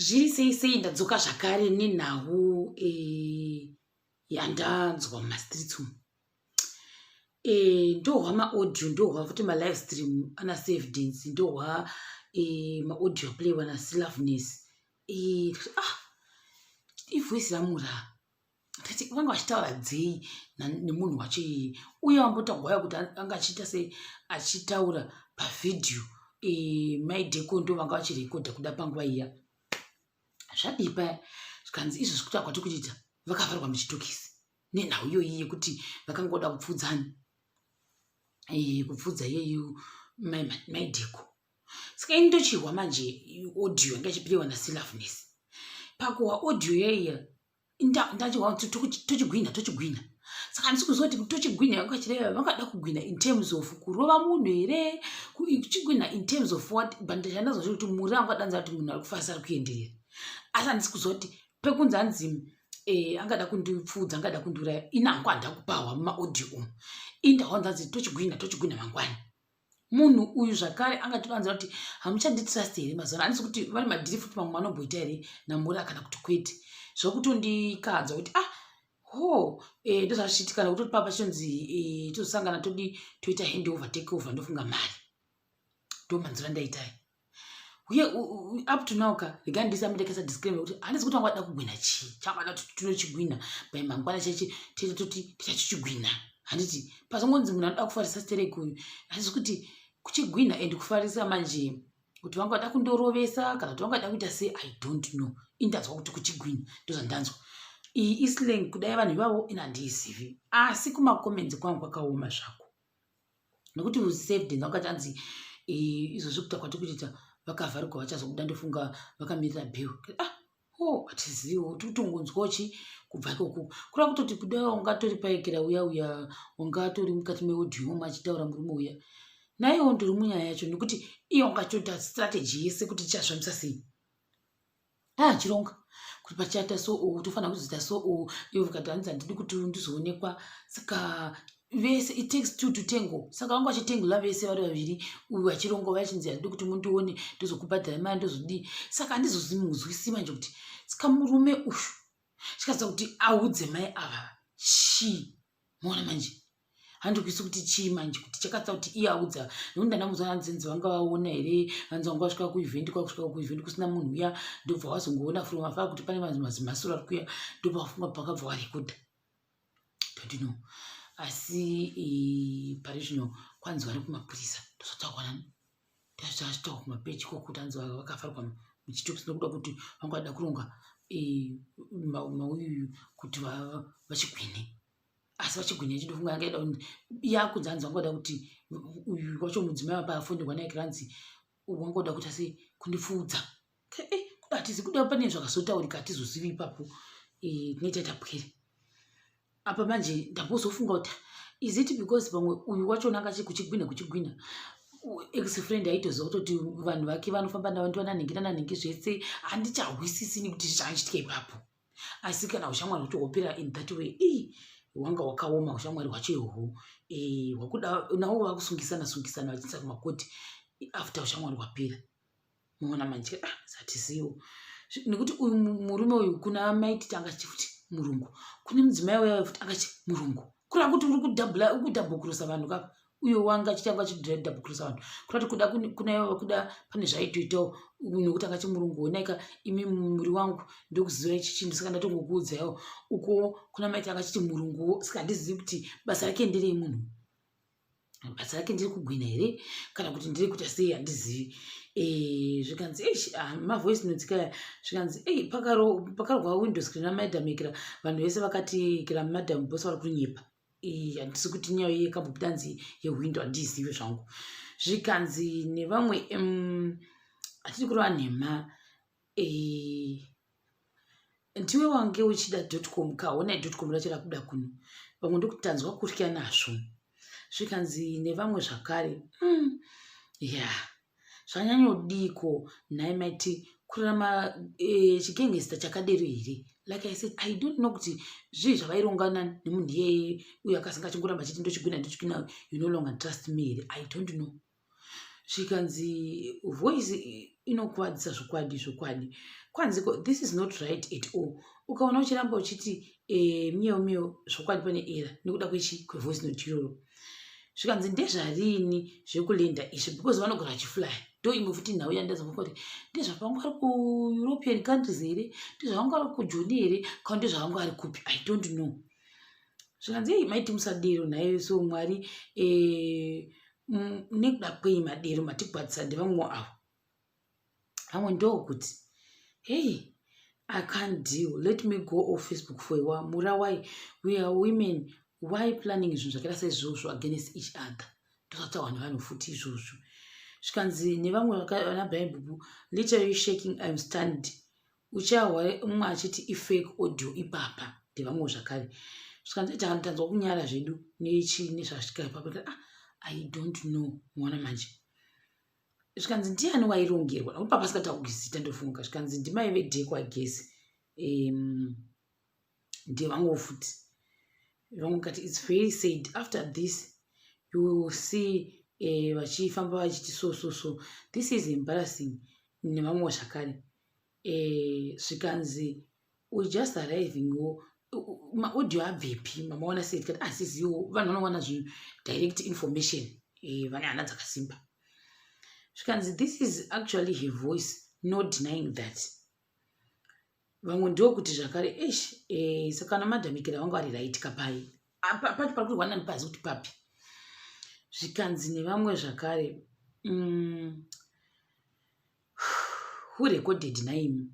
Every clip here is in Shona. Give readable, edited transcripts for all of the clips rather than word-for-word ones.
Zviri sei sei ndadzoka zvakare nenhau e, yandanzwa mumastreets umu. E, ndohwa maaudio ndohwa futi malive stream ana savedance ndohwa e, maaudio aplaywa nasiloveness e, ah, ivoice ramura tati vanga vachitaura dzei nemunhu wacho iyeye uye vambotaurwa kuti anga achiita sei achitaura pavhidhiyo e, mai deko ndo vanga vachirekodha kuda panguva iya zvadii paya zvikanzi izvo zvikuta kwati kuchiita vakavharwa muchitokisi nenhau iyoyi yekuti vakangoda kupfuudzani e, kupfuudza iyeyu mai deko saka ini ndochihwa manje audio yanga ichipirewa nasiloveness pakuhwa audio yaiya ndachihwa kuti tochigwinha tochigwinha saka handisi kuziva kuti tochigwinha yanga ichireva vangada kugwinha in terms of kurova munhu here kuchigwinha in terms of what but chandazwa kuti muri angadanza kuti munhu ari kufarisa ari kuenderera asi handisi kuziva kuti pekunzi hanzi eh, angada kundipfuudza angada kundiuraya ini hangu handakupahwa mumaaudio umu indawanza hanzi tochigwinha tochigwinha mangwani munhu uyu zvakare angativanzira kuti hamuchanditrust here mazuva ano handisi kuti vane madhiri futi mamwe anomboita here namura kana kuti kwete zvakutondikadza kuti ah ho eh, ndozvazvichiitika nekuti papa chonzi eh, tozosangana todi toita handover take over ndofunga mari ndomanzira ndaitai uye up to now ka rega ndisamudekesa disclaimer kuti handisi kuti vanga vada kugwina chii chavada kuti tinochigwina by mangwana chechi tete toti tichachichigwina handiti pazongonzi munhu anoda kufarisa stereki uyu handisi kuti kuchigwina and kufarisa manje kuti vanga vada kundorovesa kana kuti vanga vada kuita sei i don't know indanzwa kuti kuchigwina ndozvandanzwa iyi islang kudai vanhu ivavo ina handiizivi asi kumacomments kwangu kwakaoma zvako nekuti usaved ndakati anzi izvozvi kuita kwati kuchiita vakavharigwa vachazobuda ndofunga vakamirira bill ah oh hatiziviwo tikutongonzwawo chi kubva ikoko kureva kutoti kuda ungatori paekera uya uya ungatori mukati meaudio imomo achitaura murume uya naiwo ndiri munyaya yacho nekuti iye ungatoita strategy yese kuti tichazvambisa sei ah chironga kuti pachaita so uku tofanira kuzoita so uku ivo vakati hanzi handidi kuti ndizoonekwa saka vese it takes two to tango saka vanga vachitengula vese vari vaviri uyu achironga vachinzi handidi kuti mundione ndozokubhadhara mari ndozodii saka handizozimuzwisi manje kuti saka murume uyu chikatsa kuti audze mai ava chii maona manje handikuisi kuti chii manje kuti chakatsa kuti iye audza nekuti ndandamuudza hanzi vanga vaona here hanzi vanga vasvika kuevent kwakusvika kuevent kusina munhu uya ndobva wazongoona from afar kuti pane vanhu mazimasura ari kuya ndobva wafunga pakabva warekodha don't know asi pari zvino kwanzi vari kumapurisa ndozotaurwa nani ndazvazvitaurwa kumapeji kokuti hanzi vakafarwa muchitokisi nokuda kuti vanga vada kuronga mauyu kuti vachigwine asi vachigwinya chidofunga yanga ida yakunzi hanzi vanga vada kuti uyu wacho mudzimai wapa afonerwa naye kiranzi wanga uda kuita sei kundipfuudza eh, kuda hatizi kuda pane zvakazotaurika hatizozivi ipapo eh, tinoita tapwere apa manje ndambozofunga kuti is it because pamwe uyu wachona anga achikuchigwina kuchigwina ex friend aitoziva kutoti vanhu vake vanofamba navo ndivananhingi nananhingi zvese handichahwisisi nekuti zvachitika ipapo asi kana ushamwari hwacho hwopera in that way ii hwanga hwakaoma ushamwari hwacho ihwohwo eh, hwakuda navo vakusungisana sungisana vachiisa kumakoti after ushamwari hwapera moona manje ah satiziwo nekuti uyu murume uyu kuna maititi anga achifuti murungu kune mudzimai uya futi anga achi murungu kureva kuti uri kudhabhula uri kudhabhukurusa vanhu kapa uyo wanga achitanga achidhabhukurusa vanhu kureva kuti kuda kuna ivo kuda pane zvaitoitawo nekuti anga chimurungu onaika imi muri wangu ndokuziva ichi chinhu saka ndatongokuudzaiwo uko kuna maiti anga achiti murunguwo saka handizivi kuti basa rake nderei munhu basa rake ndiri kugwina here kana kuti ndiri kuita sei handizivi eh, zvikanzi eish ah, mavoice notes kaya zvikanzi ei pakarwa window screen amadam ikira vanhu vese vakati kira madam boss vari kunyepa handisi kuti nyaya yekambobuda nzi yehwindo handiizive zvangu zvikanzi nevamwe hatidi kureva nhema eh, ndiwe wange uchida dotcom ka honai dotcom racho rakuda kuno vamwe ndokuti tanzwa kutya nazvo zvikanzi nevamwe zvakare ya yeah. Zvanyanyodiiko nhai maiti kurarama e, chigengesta chakadero here like I said I don't know kuti zvii zvavairongana nemunhu iyeye uyo akasanga achingoramba achiti ndochigwina ndochigwina you no longer trust me here I don't know zvikanzi voice Inokuvadzisa zvokwadi zvokwadi. Kwanziko this is not right at all. Ukaona uchiramba uchiti e, miyo miyo, zvokwadi pane era nekuda kwechi kwevoice note iroro. Zvikanzi ndezvarini zvekulenda izvi, because vanogara vachiflya. Ndo imwe futi nhau yandazwa kuti ndezvavanga vari kuEuropean countries here, ndezvavanga vari kuJoni here, kana ndezvavanga vari kupi, I don't know. Zvikanzi, ei, maiti musadero nhaye. So Mwari, nekuda kwei madero matigwadzisa? Ndevamwe avo. Vamwe ndokuti, "Hey, I can't deal. Let me go off Facebook for a while." Mura, why we are women, why planning zvinhu zvakaita saizvozvo against each other? Ndozvataurwa nevanhu futi izvozvo. Zvikanzi nevamwe vana Bhaibhubu, "Literally shaking, I'm stunned." Uchahwa umwe achiti ifake audio ipapa. Ndevamwewo zvakare. Zvikanzi, tanzwa kunyara zvedu nechi nezvasvika ipapa. Ah, I don't know. Mwana manje, zvikanzi, ndiani wairongerwa? Nakuti papa asikataurwi zita, ndofunga. Zvikanzi, ndimai vedheko, I guess. Ndevamwewo futi. Vamwe kati, "It's very sad. After this you will see vachifamba vachiti so so so. This is embarrassing." Nevamwewo zvakare. Zvikanzi, "We just arrivingwo, maaudio abvepi?" Mamaona sei? Tikati asiziwo vanhu vanowana zvinhu direct information, vane hana dzakasimba. Zvikanzi, "This is actually her voice, no denying that." Vamwe ndokuti zvakare, "Ish, saka ana madhamikira vanga vari right kapai pacho pari kurwa nani pazi kuti papi?" Zvikanzi nevamwe zvakare, "Who recorded naimi?"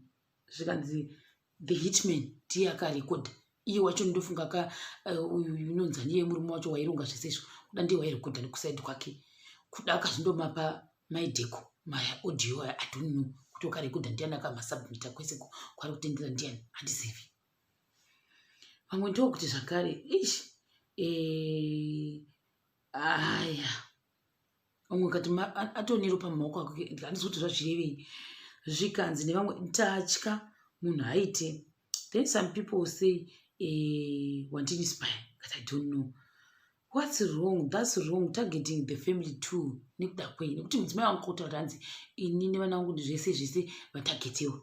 Zvikanzi, "The hitman ndiye akarekodha." Iye wacho ndofunga ka uyu unonzi aniye murume wacho waironga zvese izvo, kuda ndiye wairekodha nekusaidi kwake, kuda akazondomapa maidheko maaudio aya. I don't know kuti wakarekodha ndiani, akamasubmita kwese kwari kutendera ndiani, handizivi. Vamwe ndokuti zvakare, ish, aya vamwe kati atonero pamaoko ake, handisi kuti zvazvirevei. Zvikanzi nevamwe, "Tatya munhu aite." Then some people say, "Wandinspire," but I don't know what's wrong. That's wrong, targeting the family too. Nekuda kwei? Nekuti mudzimai wangu kutaura kuti hanzi ini nevana vangu zvese zvese vatagetewa.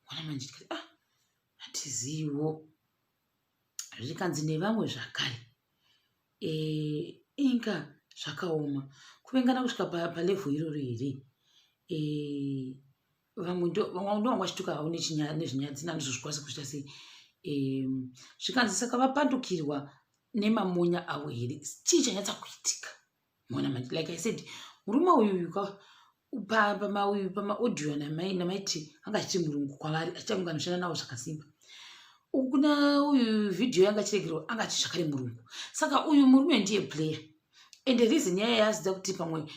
Wana manje, tikati, ah, hatiziviwo. Zvikanzi nevamwe zvakare, inga zvakaoma kuvengana kusvika palevel iroro here? Vamwe ndo vanga vachituka havo nezvinyadzi nandizvo zvikwanisa kuita sei. Zvikanzi, saka vapandukirwa nemamonya avo here? Chii chanyatsa kuitika? Mona manje, like I said, murume uyuyu pamaaudio namaiti anga achiti murungu kwavari, achiita anoshanda navo zvakasimba. Uku kuna uyu vhidhiyo yanga achiregerwa, anga achiti zvakare murungu. Saka uyu murume ndiye player, and reason yaya yazidza kuti pamwe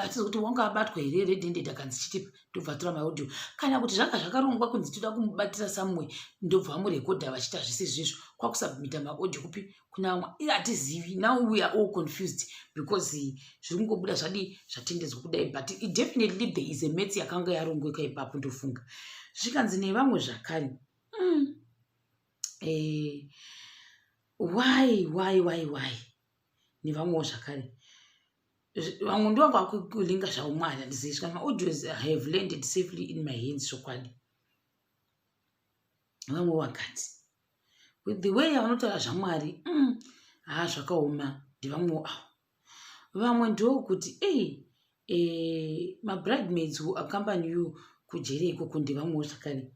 atizi kuti wanga abatwa here red handed, akanzi chitipa, ndobva atora maaudio, kana kuti zvanga zvakarongwa kunzi toda kumubatira somewhere, ndobva vamurekodha vachiita zvese izvizvo, kwakusubmita maaudio kupi? Kuna vamwe. Iye hatizivi. Now we are all confused because zviri kungobuda zvadi zvatendedzwa kudai, but definitely there is a mess yakanga yarongweka ipapo, ndofunga. Zvikanzi nevamwe zvakare, why? Nevamwewo zvakare. Vamwe ndovanga vakulinga zvavo. Mwari, handizivi. Zvikanzi, "Maaudios have landed safely in my hands." Zvokwadi, vamwe vakati, "With the way yavanotaura zvaMwari, haa, zvakaoma." Ndevamwewo avo. Vamwe ndokuti, ei, mabridemaids who accompany you kujeri ikoko. Ndevamwewo zvakare.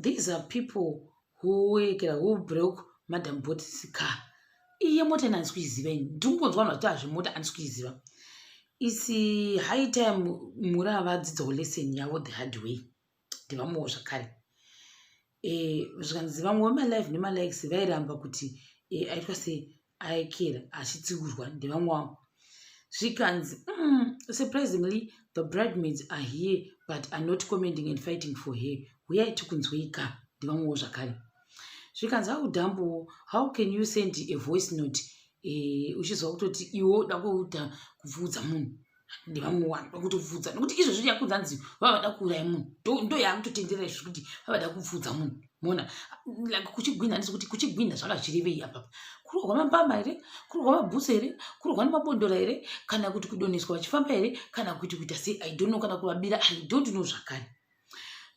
"These are people who wekera who broke Madam Boss car." Iye mota ine handisi kuiziva ini, ndikungonzwa vanhu vachitaura zvemota, handisi kuiziva. "It's high time muri avadzidzawo lesson yavo the hard way." Ndevamwewo zvakare. Zvikanzi vamwe vemalive nemalikes vairamba kuti aitwa sei, aikera achitsiurwa. Ndevamwe vavo. Zvikanzi, "Surprisingly the bridemaids are here but are not commenting and fighting for her. Uyai tikunzweika." Ndevamwewo zvakare. Zvikanzi, "How dumb? How can you send a voice note uchiziva kutoti iwe uda kuita kupfuudza munhu?" Ndevamwe vanhu vakutopfuudza nekuti izvozvi yakunzi hanzi vavada kuuraya munhu, ndo yakutotenderera izvo kuti vavada kupfuudza munhu. Mona like kuchigwinha, handisi kuti kuchigwinha zvakazvirevei apapa? Kurohwa mambama here? Kurohwa mabhutsu here? Kurohwa nemabondora here? Kana kuti kudoneswa vachifamba here? Kana kuti kuita sei? I don't know. Kana kuvabira, I don't know zvakare.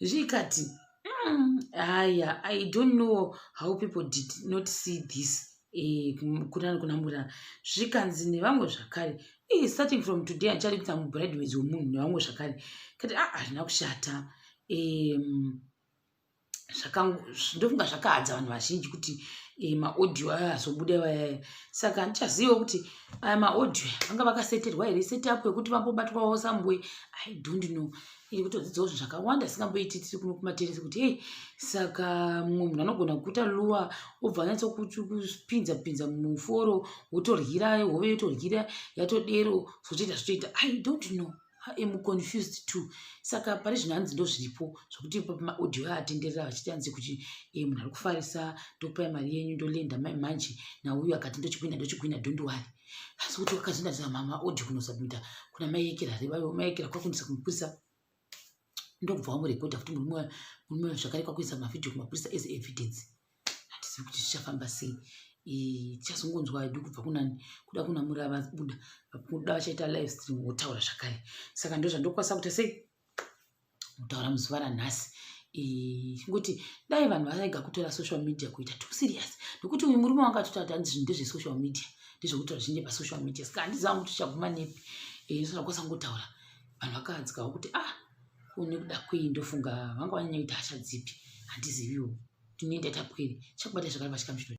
Zvikati haya, I don't know how people did not see this. Kuna murara zvikanzi nevamwe zvakare, starting from today handichadi kuita mubridemaids wemunhu. Nevamwe zvakare kati a ah, hazvina kushata. Ndofunga zvakahadza vanhu vazhinji kuti maaudio ayo azobuda vayaya. Saka handichaziviwo kuti aya maaudio vanga vakaseterwa here, setup yekuti vambobatwawo somewhere, I don't know. Iri kutodzidzawo zvinhu zvakawanda singamboiti tiri kuno kumateresi kuti ei. Saka mumwe munhu anogona kuita lure, obva anyatsokupinza pinza muforo, wotoryira hove, yotoryira yatodero, zvotoita zvotoita. I don't know, am confused too. Saka pari zvino hanzi ndo zviripo zvokuti maaudio atenderera vachiti hanzi kuti munhu ari kufarisa, ndokupai mari yenyu, ndolenda manje nauyu akati ndochigwina, ndochigwina, don't worry. Asi kuti wakazoenda maaudio kunosubmita kuna Maekera, Maekera kwakundisa kumupurisa, ndokubva wamurekodha futi murume zvakare, kwakuisa mavhidhiyo kumapurisa as evidence. Hatizivi kuti zvichafamba sei. Tichazongonzwa hedu kubva kunani, kuda kuna muri vabuda, kuda vachaita live stream votaura zvakare. Saka ndo zvandokwanisa kuita sei kutaura muzuva ranhasi. Chingoti dai vanhu varega kutora social media kuita too serious, nekuti uyu murume wanga atoti hanzi zvinhu ndezvesocial media, ndezvekutaura zvinje pasocial media. Saka handiziva kuti tichaguma nepi. Ndokwanisa kungotaura vanhu vakadzikawo kuti ah, nekuda kwei? Ndofunga vanga vanyanya kuita hasha dzipi, handiziviwo. Tinoenda tapwere, chakubata zvakare pachikamu chino.